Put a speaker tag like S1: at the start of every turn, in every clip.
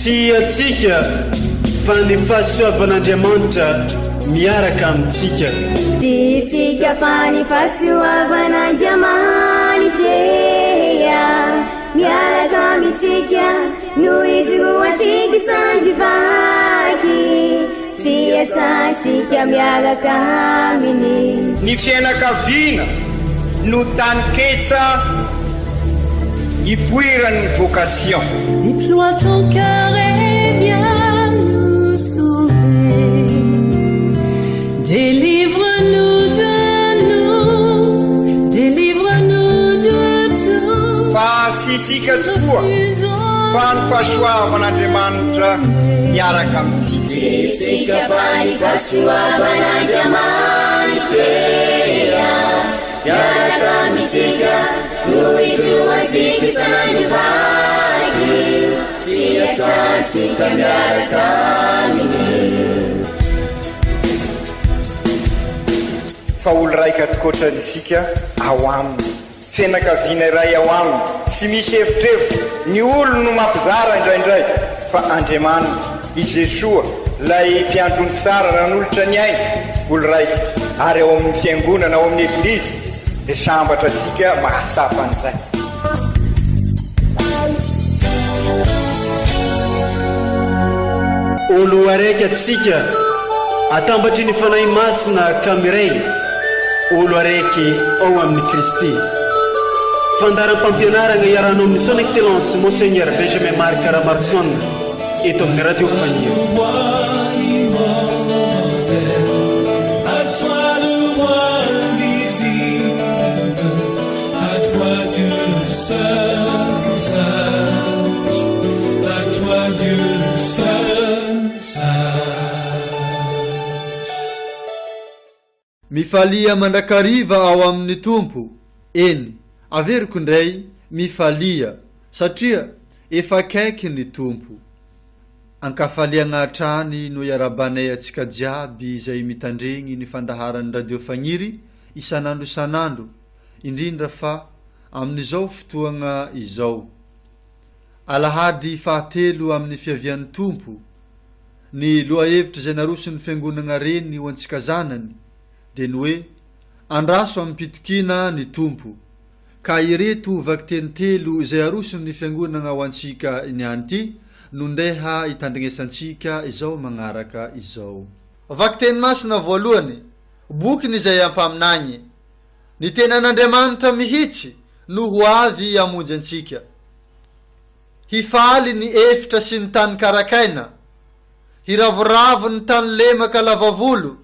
S1: Tsy antsika fa ny fahasoavan'Andriamanitra miaraka amintsika.
S2: Tsy isika fa ny fahasoavan'Andriamanitra miaraka amintsika no ijoroantsika sandry vaky sy iasantsika miaraka aminy.
S3: Ny fiainakaviana no taninketsa ipoiran'ny vocation.
S4: Déploie ton cœur et viens nous sauver. Délivre-nous de nous, délivre-nous de tout.
S3: Fa tsy isika tokoa fa ny fahasoavan'Andriamanitra miaraka amintsika.
S2: Tsy isika fa ny fahasoavan'Andriamanitra miaraka amintsika no ijoroantsika isan'andro vaky sy iasantsika miaraka aminy.
S3: Fa olo raika tokoatrany isika ao aminy. Fianakaviana iray ao aminy, tsy misy evitrevitra, ny olony no mampizara indraindray, fa Andriamanitra, i Jesoa, ilay Mpiandry ondry tsara nanolotra ny ainy, olo raika, ary ao amin'ny Fiangonana, ao amin'ny Eglizy, dia sambatra antsika mahatsapa an'izay.
S1: Olo araiky atsika, atambatry ny Fanahy Masina ka miray, olo araiky ao amin'i Kristy. Fandaharam-pampianaragna iarahanao amin'ny Son Excellence Monseigneur Benjamin Marc Ramaroson eto amin'ny Radio Faniry.
S5: Mifalia mandrakariva ao amin'ny Tompo, eny, averiko indray, mifalia, satria efa akaiky ny Tompo. Ankafaliagna hatrany no iarabanay antsika jiaby izay mitandregny ny fandaharan'ny Radio Fagniry isan'andro isan'andro, indrindra fa amin'izao fotoagna izao. Alahady fahatelo amin'ny fiavian'ny Tompo, ny lohahevitra izay naroson'ny Fiangonagna Reny ho antsika zanany dia ny hoe Andraso amim-pitokiana ny Tompo. Ka ireto vakiteny telo izay aroson'ny Fiangonagna ho antsika niany ity no ndeha hitandrignesantsika izao magnaraka izao. Vakiteny masina voalohany, Bokin'i Izaia mpaminagny. Ny tenan'Andriamanitra mihitsy no ho avy hamonjy antsika. Hifaly ny efitra sy ny tany karakaina, hiravoravo ny tany lemaka lavavolo,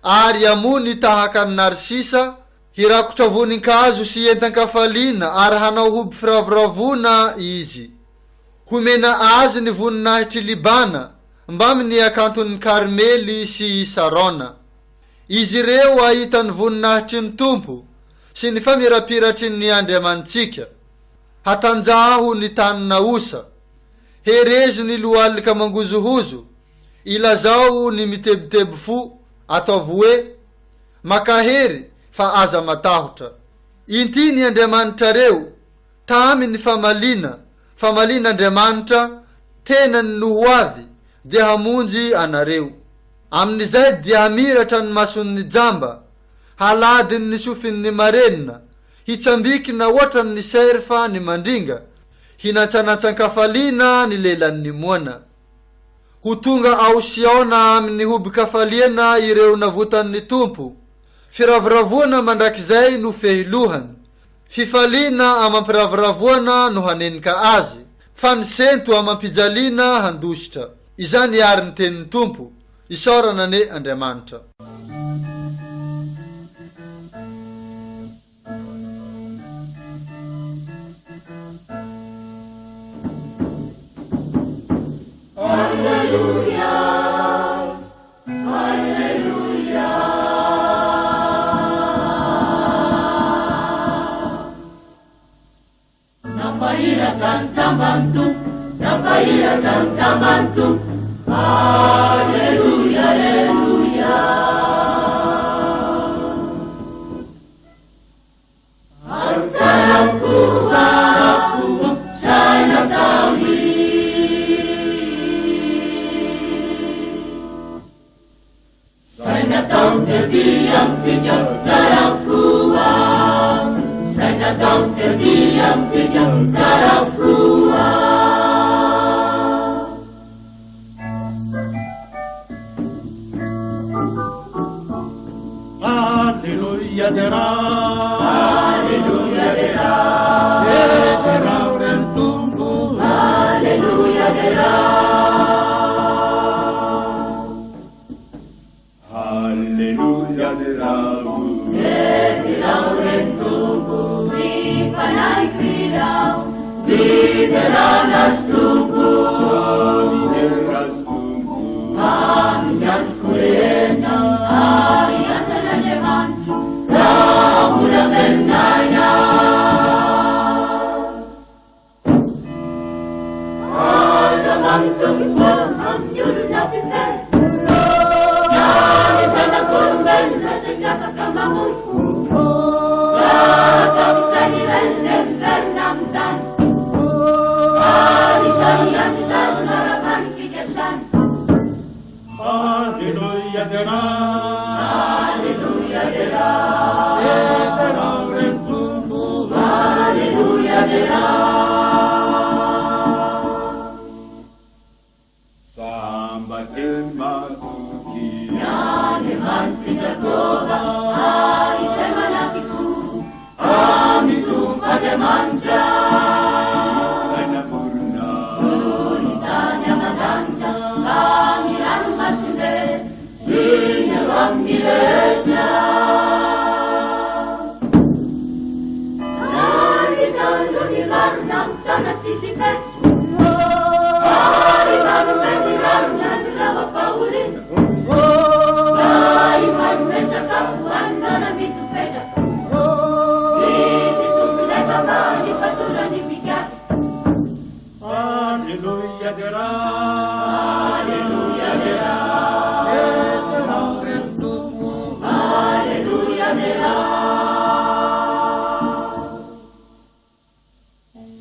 S5: ary hamony tahaka ny narsisa, hirakotra voninkazo sy entan-kafaliana ary hanao hoby firavoravoana izy. Homena azy ny voninahitr'i Libàna, mbamin'ny hakanton'i Karmely sy i Saròna. Izy ireo hahita ny voninahitry ny Tompo sy ny famirapiratry ny Andriamanitsika. Hatanjaho ny tanina osa. Herezo ny lohalika mangozohozo. Ilazao ny mitebiteby fo, ataovy hoe, Makahery fa aza matahotra. Inty ny Andriamanitrareo, tamy ny famaliana, famalian'Andriamanitra tenany no ho avy, dia hamonjy anareo. Amin'izay dia hamiratra ny mason'ny jamba, haladin' ny sofin'ny marenina, hitsambikina hoatran' ny serfa ny mandringa, hinantsanantsan-kafaliana ny lelan'ny moana. Ho tonga ao Siôna amin' ny hobin-kafaliana ireo navotan' ny Tompo, firavoravoana mandrakizay no fehilohany, fifaliana amam-piravoravoana no hanenika azy, fa ny sento amam-pijaliana handositra. Izany àry ny tenin'ny Tompo, isaorana anie Andriamanitra.
S6: Nampahiratra ny jamba ny Tompo, nampahiratra ny jamba ny Tompo. Aleloia, aleloia. Ary tsara koa, koa, saina tao izy. Tsara avokoa, izay nataony tety amintsika, tsara avokoa.
S7: Aleloia derà.
S6: Aleloia derà.
S7: Derà ry Tompo.
S6: Aleloia derà.
S7: Aleloia derà.
S6: Derà ry Tompo. Ny fanahiko hirao. Fiderana azy Tompo.
S7: Samy hidera azy Tompo.
S6: Amin'ny androko rehetra ary hiantsa an'Andriamanitro raha mbola velon'aina. Aza manontany foana amin'ny olona mpifehy, na ny zanak'olombelona izay tsy afaka mamonjy. Raha tahotra ny rainy dia miverina amin'ny tany, ary izany ihany izany no arapan'ny fikasany.
S7: Aleloia derà.
S6: Aleloia derà.
S7: Derà ry Tompo.
S6: Aleloia derà.
S7: Sambatra matoky.
S6: Andriamanitr'i Jakoba, ary izay manampy Amin'ny Tompo Andriamanitra.
S7: Ilay namorona.
S6: Ny tany aman-danitra, ka ny ranomasimbe sy ny eo amin'ny rehetra. Ary mitandro ny rariny amin'ny taona tsisy fetra. Ary manome ny rariny any rava-pahoriana. Ary manome sakafo ho an'ny noana mitopezaka. Izy Tomponay mpamaha ny fatoran'ny mpigadra.
S7: Aleloia derà.
S6: Aleloia derà.
S7: Derà ry Tompo.
S6: Aleloia derà.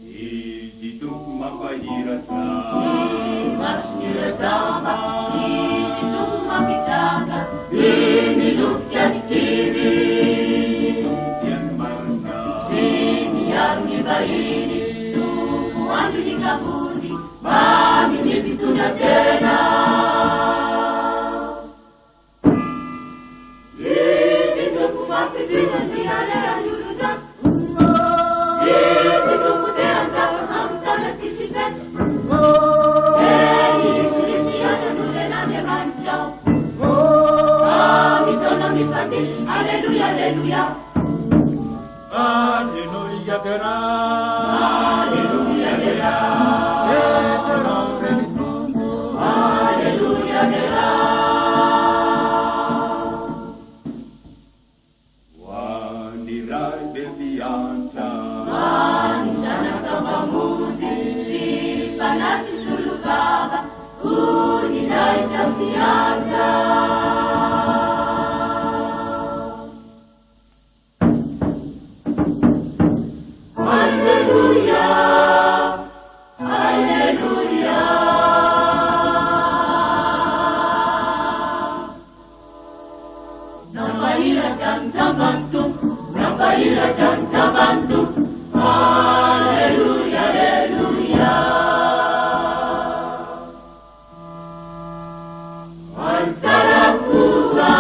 S7: Izy Tompo mampahiratra.
S6: Ny mason'ireo jamba. Izy Tompo mampitsanga. Ny milofika sy kivy.
S7: Izy Tompo tia ny marina.
S6: Sy miaro ny vahiny. Tompo andry ny kamboty. Mamy ny mpitondra tena. Izy Tompo mampivina ny alehan'ny olon-dratsy. Izy Tompo te hanjaka amin'ny taona tsisy fetra. Eny, izy ry Ziona no lelan'Andriamanitrao. Amin'ny taona mifandimby, Aleloia, aleloia.
S7: Aleloia derà.
S6: Aleloia derà.
S7: Derà ry Tompo.
S6: Aleloia derà.
S7: Ho an'ny Ray be mpiantra.
S6: Ho an'ny Zanaka Mpamonjy sy Fanahy Mpisolovava, voninahitra sy haja. Aleloia, Aleloia. Nampahiratra ny jamba ny Tompo, nampahiratra ny jamba ny Tompo. Aleloia, Aleloia. Tsara avokoa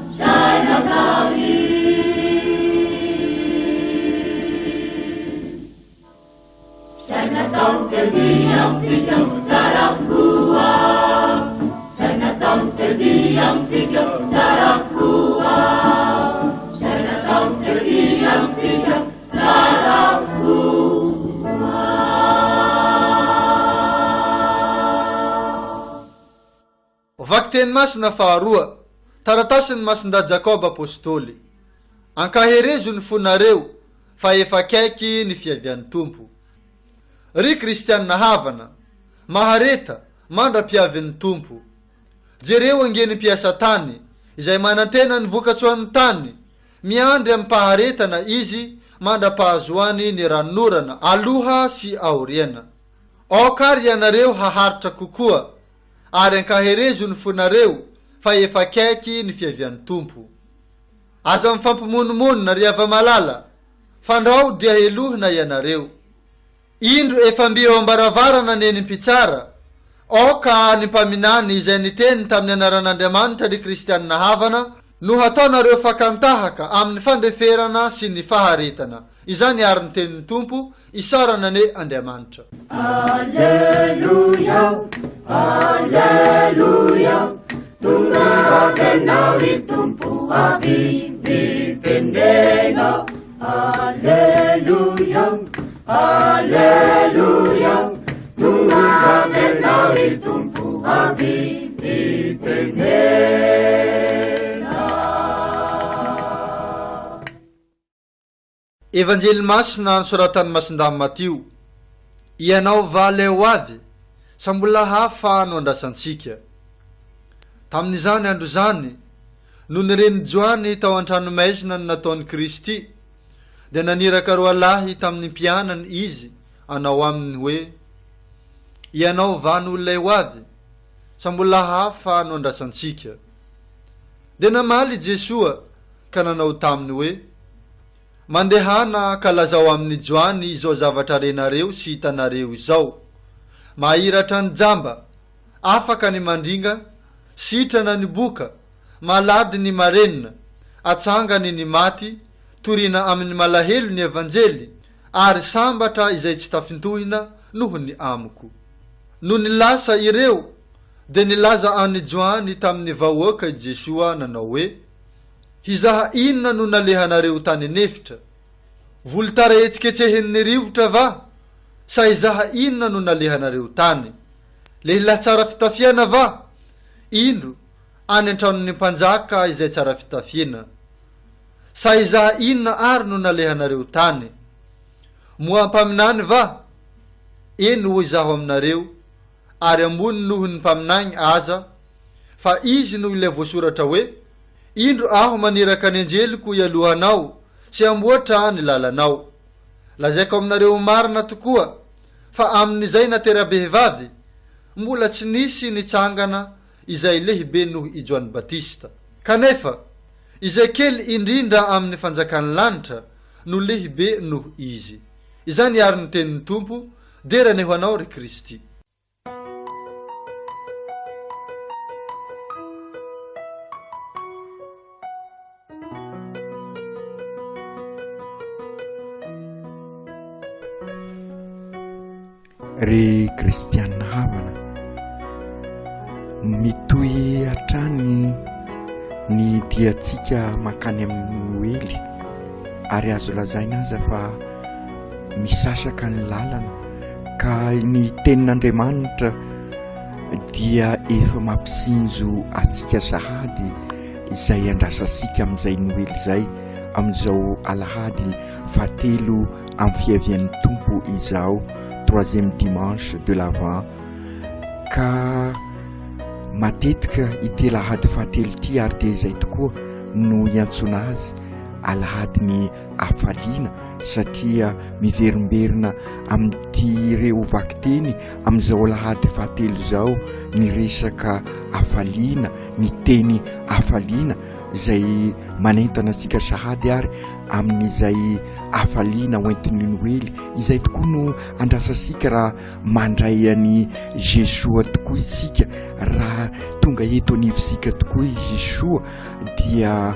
S6: izay nataony. Izay nataony tety amintsika, tsara avokoa. Izay nataony tety amintsika, tsara avokoa. Izay nataony tety amintsika, tsara avokoa.
S5: Vakiteny masina faharoa, Taratasin'i Masindahy Jakoba Apostoly. Ankaherezo ny fonareo fa efa akaiky ny fiavian'ny Tompo. Ry kristianina havana, mahareta mandra-piavin'ny Tompo. Jereo ange ny mpiasa tany, izay manantena ny vokatsoan'ny tany, miandry amim-paharetana izy mandra-pahazoany ny ranonorana aloha sy aoriana. Aoka ary ianareo haharitra kokoa, ary ankaherezo ny fonareo fa efa akaiky ny fiavian'ny Tompo. Aza mifampimonomonona, ry hava-malala, fandrao dia helohina ianareo. Indro efa mby eo am-baravarana ny eny mpitsara, aoka ny mpaminany izay niteny tamin'ny anaran'Andriamanitra ry kristianina havana no hataonareo fakan-tahaka amin'ny fandeferana sy ny faharetana. Izany àry ny tenin'ny Tompo, isaorana anie Andriamanitra.
S6: Aleloia, Aleloia, tonga avy anao ry Tompo avy mitenena. Aleloia, Aleloia, tonga avy anao ry Tompo avy mitenena.
S5: Evanjely Masina nosoratan'i Masindahy Matio, Ianao va ilay ho avy, sa mbola hafa no andrasantsika? Tamin'izany andro izany, nony ren'i Joany tao an-tranomaizina ny nataon'i Kristy, dia naniraka roalahy tamin'ny mpianany izy hanao aminy hoe, Ianao va no ilay ho avy, sa mbola hafa no andrasantsika? Dia namaly i Jesoa ka nanao taminy hoe, Mandehana ka lazao amin'i Joany izao zavatra renareo sy hitanareo izao, Mahiratra ny jamba, afaka ny mandringa, sitrana ny boka, malady ny marenina, atsangany ny maty, torina amin'ny malahelo ny Evanjely, ary sambatra izay tsy tafintohina noho ny amiko. Nony lasa ireo, dia nilaza an'i Joany tamin'ny vahoaka i Jesoa nanao hoe, Hizaha inona no nalehanareo tany an'efitra? Volotara hetsiketsehin'ny rivotra va? Sa hizaha inona no nalehanareo tany? Lehilahy tsara fitafiana va? Indro, any an-tranon'ny mpanjaka izay tsara fitafiana. Sa hizaha inona àry no nalehanareo tany? Moa mpaminany va? Eny, hoy izaho aminareo, ary ambony noho ny mpaminany aza, fa izy no ilay voasoratra hoe, Indro aho maniraka ny anjeliko hialoha anao sy hamboatra ny lalanao. Lazaiko aminareo marina tokoa fa amin'izay natera-behivavy, mbola tsy nisy nitsangana izay lehibe noho i Joany Batista. Kanefa, izay kely indrindra amin'ny fanjakan'ny lanitra no lehibe noho izy. Izany àry ny tenin'ny Tompo, dera anie ho anao ry Kristy.
S3: Ry kristianina havana, mitohy hatrany ny diantsika mankany amin'ny Noely ary azo lazaina aza fa misasaka ny lalana ka ny tenin'Andriamanitra dia efa mampisinjo antsika sahady izay andrasantsika amin'izay Noely izay amin'izao alahady fahatelo amin'ny fiavian'ny Tompo izao, troisième dimanche de l'Avent, ka matetika ity alahady fahatelo ity ary dia izay tokoa no iantsoana azy alahadin'ny hafaliana satria miverimberina amin'ity ireo vakiteny amin'izao alahady fahatelo izao ny resaka hafaliana, ny teny hafaliana izay manentana antsika sahady ary amin'izay hafaliana hoentin'ny Noely. Izay tokoa no andrasantsika raha mandray an'i Jesoa tokoa isika, raha tonga eto anivontsika tokoa i Jesoa dia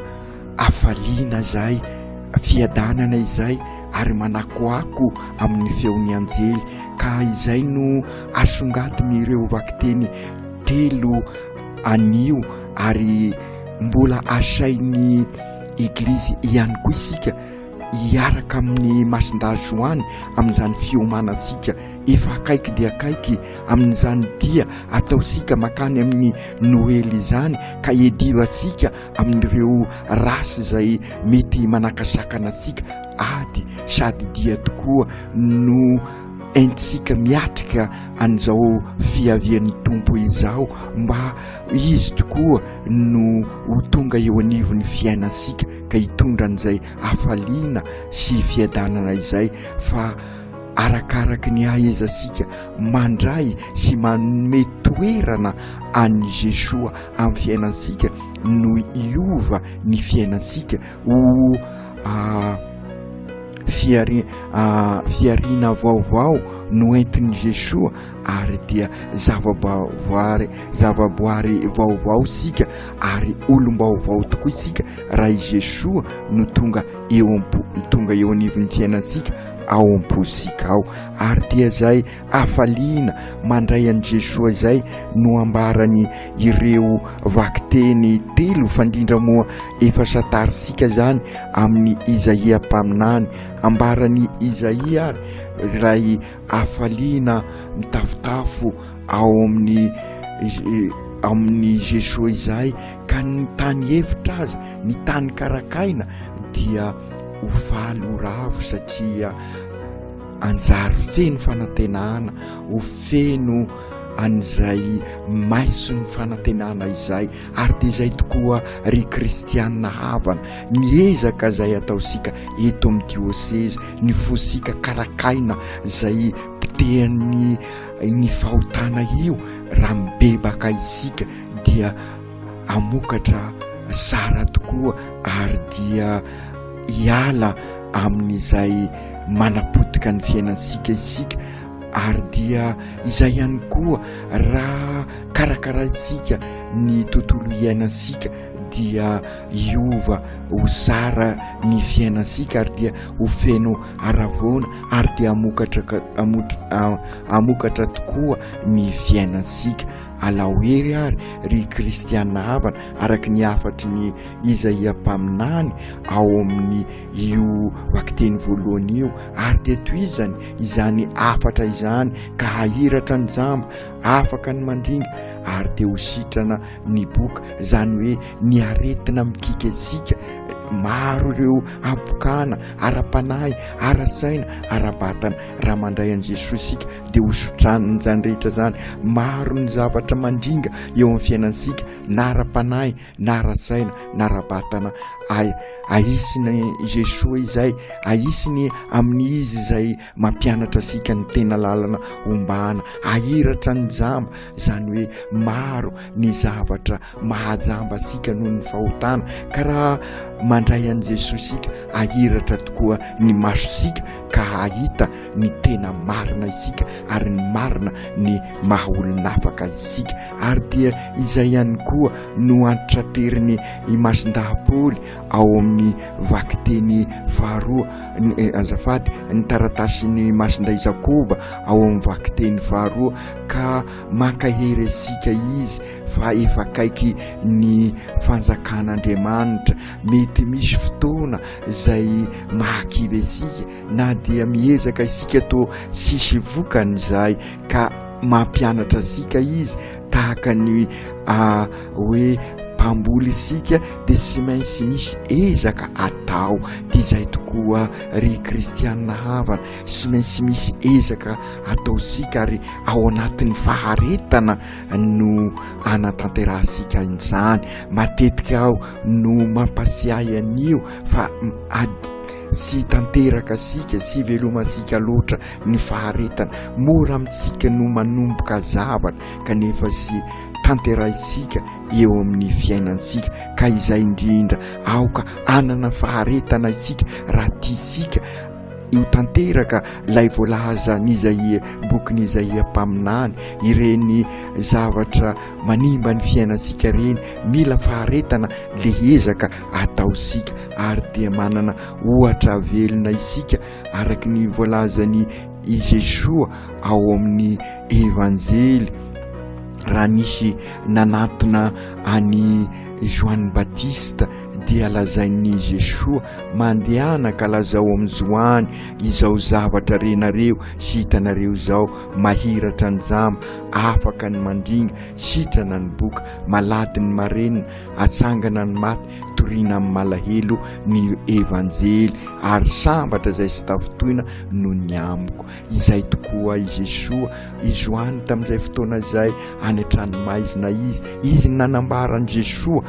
S3: hafaliana izay, fiadanana izay ary manakoako amin'ny feon'ny anjely ka izay no asongadin'ireo vakiteny telo anio ary mbola asain'ny Eglizy ihany koa isika hiaraka amin'ny Masindahy Joany amin'izany fiomanantsika efa akaiky dia akaiky amin'izany dia ataontsika makany amin'ny Noely izany ka hiadivantsika amin'ireo rasy izay mety manakasakana antsika ady sady dia tokoa no entintsika miatrika an'izao fiavian'ny Tompo izao mba Izy tokoa no ho tonga eo anivon'ny fiainantsika ka hitondra an'izay hafaliana sy fiadanana izay fa.
S8: Arakaraky ny ahaizantsika mandray sy manome toerana an'i Jesoa amin'ny fiainantsika no hiova ny fiainantsika ho fihariana vaovao no entin'i Jesoa ary dia zava-boary zava-boary vaovao isika ary olom-baovao tokoa isika raha i Jesoa no tonga eo am-po tonga eo anivon'ny fiainantsika ao am-pontsika ao ary dia izay hafaliana mandray an'i Jesoa izay no ambarany ireo vakiteny telo fa indrindra moa efa santarintsika izany amin'ny Izaia mpaminany ambaran'i Izaia ary ilay hafaliana mitafotafo ao amin'ny amin'ny Jesoa izay ka ny tany hevitra aza ny tany karakaina dia ho faly ho ravo satria anjary feno fanantenana ho feno an'izay maison'ny fanantenana izay ary dia izay tokoa ry kristianina havana ny ezaka izay ataosika eto amin'ny diosezy ny fosika karakaina izay potehan'ny ny fahotana io raha mibebaka isika dia hamokatra zara tokoa ary dia hiala amin'izay manapotika ny fiainantsika isika ary dia izay ihany koa raha karakaraintsika ny tontolo iainantsika dia hiova ho zara ny fiainantsika ary dia ho feno haravoana ary dia hamokatra hamokatra tokoa ny fiainantsika. Alao hery ary ry kristiana havana araka ny hafatry ny Izaia mpaminany ao amin'ny io vakiteny voalohany io ary dia tohizany izany hafatra izany ka hahiratra ny jamba, afaka ny mandringa ary dia ho sitrana ny boka, izany hoe ny aretina mikiky antsika maro ireo habokana ara-panahy, ara-tsaina, ara-batana. Raha mandray an'i Jesoa isika dia ho sitran'izany rehetra izany. Maro ny zavatra mandringa eo amin'ny fiainantsika na ara-panahy na ara-tsaina na ara-batana. Ahisiny Jesoa izay, ahisiny amin'ny Izy izay mampianatra antsika ny tena lalana ombana. Ahiratra ny jamba, izany hoe maro ny zavatra mahajamba antsika noho ny fahotana, ka raha mandray an'i Jesoa isika, ahiratra tokoa ny masontsika ka hahita ny tena marina isika ary ny marina ny maha olon'afaka isika. Ary dia izay ihany koa no antitrateriny i Masindahy ao amin'ny vakiteny faharoa, eh, azafady, ny taratasin'i Masindahy Jakoba ao amin'ny vakiteny faharoa ka mankahery antsika izy fa efa akaiky ny fanjakan'Andriamanitra. Mety misy fotoana izay mahakivy antsika na dia miezaka isika toa tsisy vokany izay ka mampianatra antsika izy tahaka ny hoe mpamboly isika dia tsy maintsy misy ezaka atao dia izay tokoa ry kristianina havana tsy maintsy misy ezaka ataontsika ary ao anatin'ny faharetana no anatanterahantsika izany. Matetika aho no mampasiahy an'io fa ady tsy tanteraka sika sy velomantsika loatra ny faharetana. Mora amintsika no manomboka zavatra kanefa sy tanterahintsika eo amin'ny fiainantsika ka izay indrindra aoka hanana faharetana isika raha tiantsika ho tanteraka ilay voalazan'Izaia, bokin'Izaia mpaminany, ireny zavatra manimba ny fiainantsika ireny, mila faharetana le ezaka ataontsika ary dia manana ohatra velona isika araka ny voalazan'i i Jesoa ao amin'ny Evanjely raha nisy nanatona an'i Joany Batista dia lazain'i Jesoa, Mandehana ka lazao amin'i Joany izao zavatra renareo sy hitanareo izao, mahiratra ny jamba, afaka ny mandringa, sitrana ny boka, malady ny marenina, atsangana ny maty, torina amin'ny malahelo ny Evanjely, ary sambatra izay tsy tafintohina noho ny amiko. Izay tokoa i Jesoa, i Joany tamin'izay fotoana izay any an-tranomaizina izy, izy no nanambara an'i Jesoa,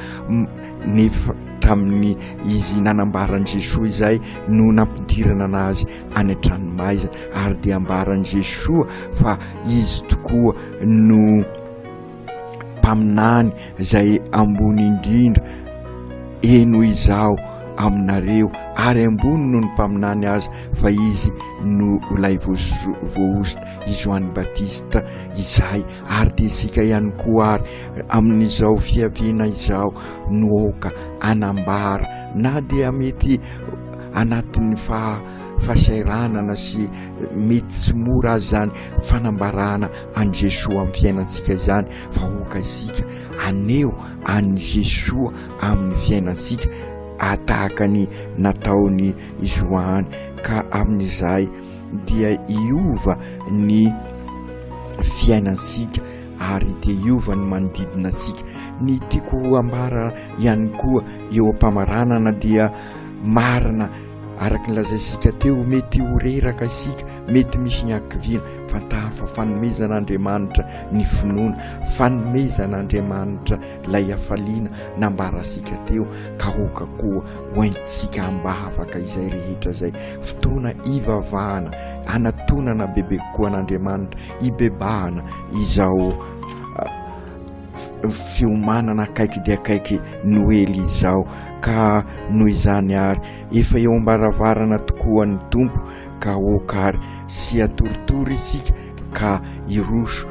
S8: nefa. tamin'ny izy nanambaran'i Jesoa izay no nampidirana anazy any an-tranomaizina ary dia ambaran'i Jesoa fa izy tokoa no mpaminany izay ambony indrindra eny hoy izaho aminareo ary ambony noho ny mpaminany aza fa izy no ilay voahosotra i Joany Batista izay ary dia isika ihany koa ary amin'izao fiaviana izao no aoka anambara na dia mety anatin'ny faha fahasahiranana sy mety tsy mora aza izany fanambarana an'i Jesoa amin'ny fiainantsika izany fa aoka isika haneho an'i Jesoa amin'ny fiainantsika tahaka ny nataon'i Joany ka amin'izay dia hiova ny fiainantsika ary dia hiova ny manodidina antsika. Ny tiako ho ambara ihany koa eo am-pamaranana dia marina araka ny lazaintsika teo mety ho reraka isika, mety misy ny hakiviana, fantaro fa fanomezan'Andriamanitra ny finoana, fanomezan'Andriamanitra ilay hafaliana nambarantsika teo ka aoka koa hoentintsika am-bavaka izay rehetra izay fotoana hivavahana, hanatonana bebe kokoa an'Andriamanitra, hibebahana izao fiomanana akaiky dia akaiky Noely izao ka noho izany ary efa eo am-baravarana tokoa ny Tompo ka aoka ary sy atoritory isika ka hiroso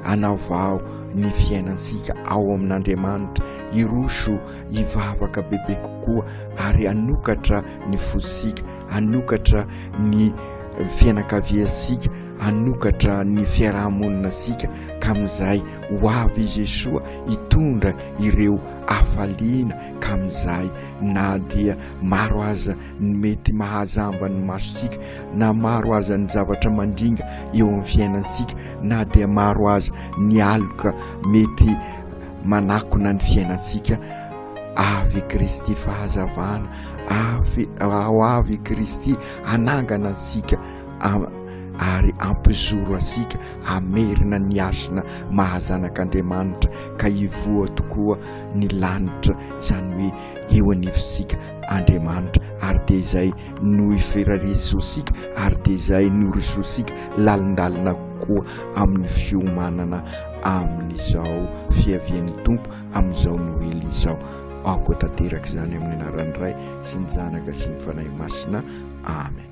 S8: hanavao ny fiainantsika ao amin'Andriamanitra, hiroso hivavaka bebe kokoa ary hanokatra ny fosika, hanokatra ny fianakaviantsika, hanokatra ny fiarahamoninantsika ka amin'izay ho avy i Jesoa hitondra ireo hafaliana ka amin'izay na dia maro aza ny mety mahazamba ny masontsika na maro aza ny zavatra mandringa eo amin'ny fiainantsika na dia maro aza ny aloka mety manakona ny fiainantsika avy Kristy fahazavana avy ho avy Kristy hanangana antsika ary ampizoro antsika hamerina ny hasina maha zanak'Andriamanitra ka hivoha tokoa ny lanitra izany hoe eo anivontsika Andriamanitra ary dia izay no ifirarisotsika ary dia izay no rosotsika lalindalina kokoa amin'ny fiomanana amin'izao fiavian'ny Tompo amin'izao Noely izao. Aoka ho tanteraka izany amin'ny anaran'ny Ray sy ny Zanaka sy ny Fanahy Masina. Amen.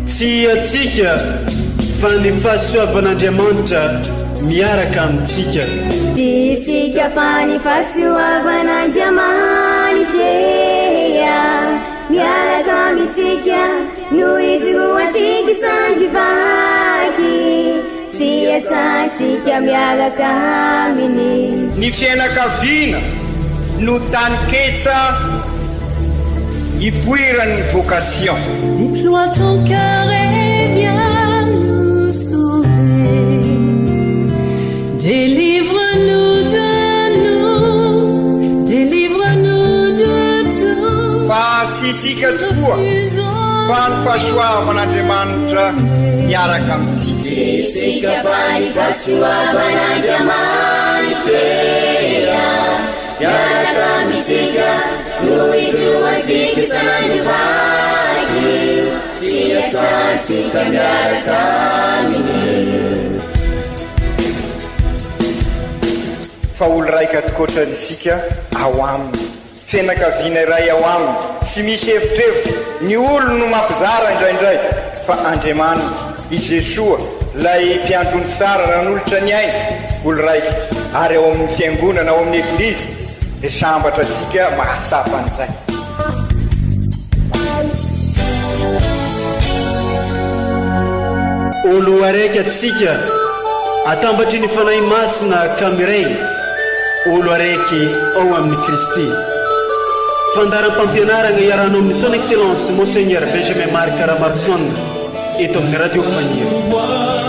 S1: Tsy antsika fa ny fahasoavan'Andriamanitra miaraka amintsika.
S2: Tsy isika fa ny fahasoavan'Andriamanitra miaraka amintsika no ijoroantsika sandry vaky. Sy iasantsika miaraka aminy.
S3: Ny fiainakaviana no taninketsa ipoiran'ny vocation.
S4: Déploie ton cœur et viens nous sauver. Délivre-nous de nous, délivre-nous de tout.
S3: Fa tsy isika tokoa fa ny fahasoavan'Andriamanitra miaraka amintsika.
S2: Tsy isika fa ny fahasoavan'Andriamanitra miaraka amintsika no ijoroantsika isan'andro vaky sy iasantsika miaraka aminy.
S3: Fa olo raika tokoatra isika ao aminy. Fianakaviana iray ao aminy, tsy misy evitrevitra, ny olony no mampizara indraindray, fa Andriamanitra, i Jesoa, ilay Mpiandry ondry tsara nanolotra ny ainy, olo raika, ary ao amin'ny Fiangonana, ao amin'ny Eglizy, dia sambatra antsika mahatsapa an'izay.
S1: Olo araiky atsika atambatry ny Fanahy Masina ka miray olo araiky ao amin'i Kristy. Fandaharam-pampianaragna iarahanao amin'ny Son Excellence Monseigneur Benjamin Marc Ramaroson eto amin'ny Radio Faniry.